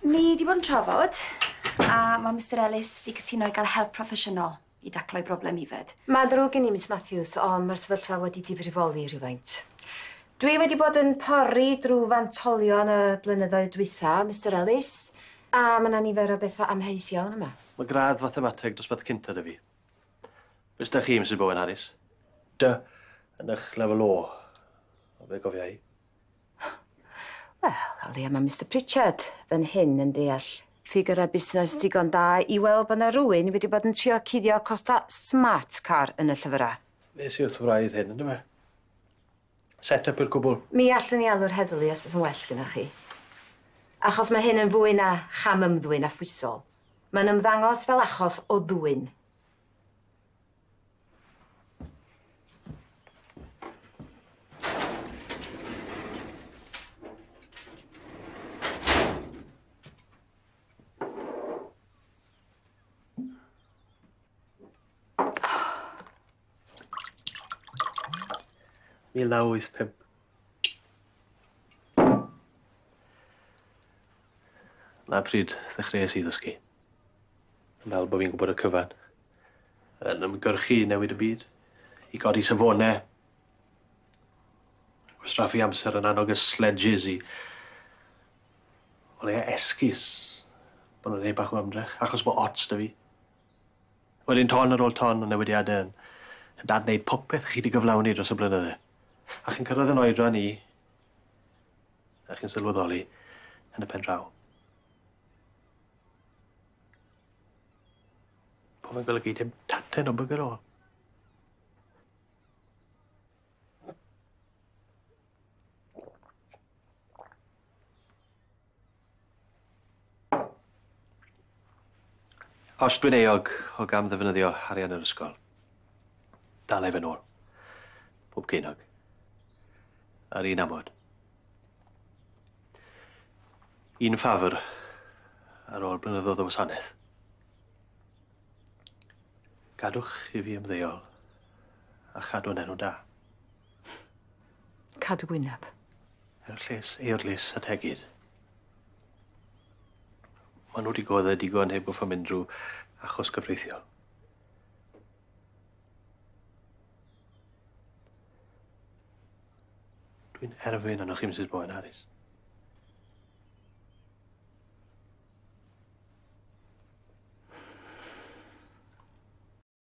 Ni 'di bod yn trafod, a ma' Mr Ellis 'di cytuno i ga'l help proffesiynol i daclo'i broblem ifed. Ma'n ddrwg gen i, Miss Matthews, ond ma'r sefyllfa wedi difrifoli rhywfaint. Dwi wedi bod yn pori drw fantolion y blynyddoedd dwytha, Mr Ellis, a ma' 'na nifer o betha amheus iawn yma. Ma' gradd fathemateg dosbarth cynta 'da fi. Be' s'da chi, Mrs Bowen Harris? Dy yn 'ych lefel O, o be' gofia i. Wel, o leia ma' Mr Pritchard fan hyn yn deall ffigyrau busnes digon da i weld bo' 'na rywun wedi bod yn trio cuddio costa smart car yn y llyfyra. Fe sy wrth wraidd hyn, yndyfe? Set up i'r cwbl. Mi allwn ni alw'r heddlu os o's yn well gynnoch chi. Achos ma' hyn yn fwy na cham ymddwyn a phwysol. Ma'n ymddangos fel achos o ddwyn. 1985. Na pryd ddechreuais i ddysgu. Fel bo' fi'n gwbod y cyfan. Yn ymgyrchu i newid y byd, i godi safone. Gwastraffu amser yn annog y sledges i o leia esgus bo' nw'n neud bach o ymdrech, achos bo' ots 'da fi. Wedyn ton ar ôl ton o newidiade yn yn dadwneud popeth chi 'di gyflawni dros y blynydde. A chi'n cyrraedd yn oedran i, a chi'n sylweddoli yn y pen draw. Bo' fe'n golygu dim taten o bugger all. Os dwi'n euog o gam ddefnyddio arian yr ysgol, dala i fe nôl. Pob ceinog. Ar un amod. Un ffafr ar ôl blynyddoedd o wasanaeth. Gadwch i fi ymddeol a chadw'n enw da. Cadw gwyneb. Er lles Eirlys a Tegid. Ma' nw 'di godde digon heb goffo mynd drw achos gyfreithiol. Dwi'n erfyn arnoch chi, Mrs Bowen Harris.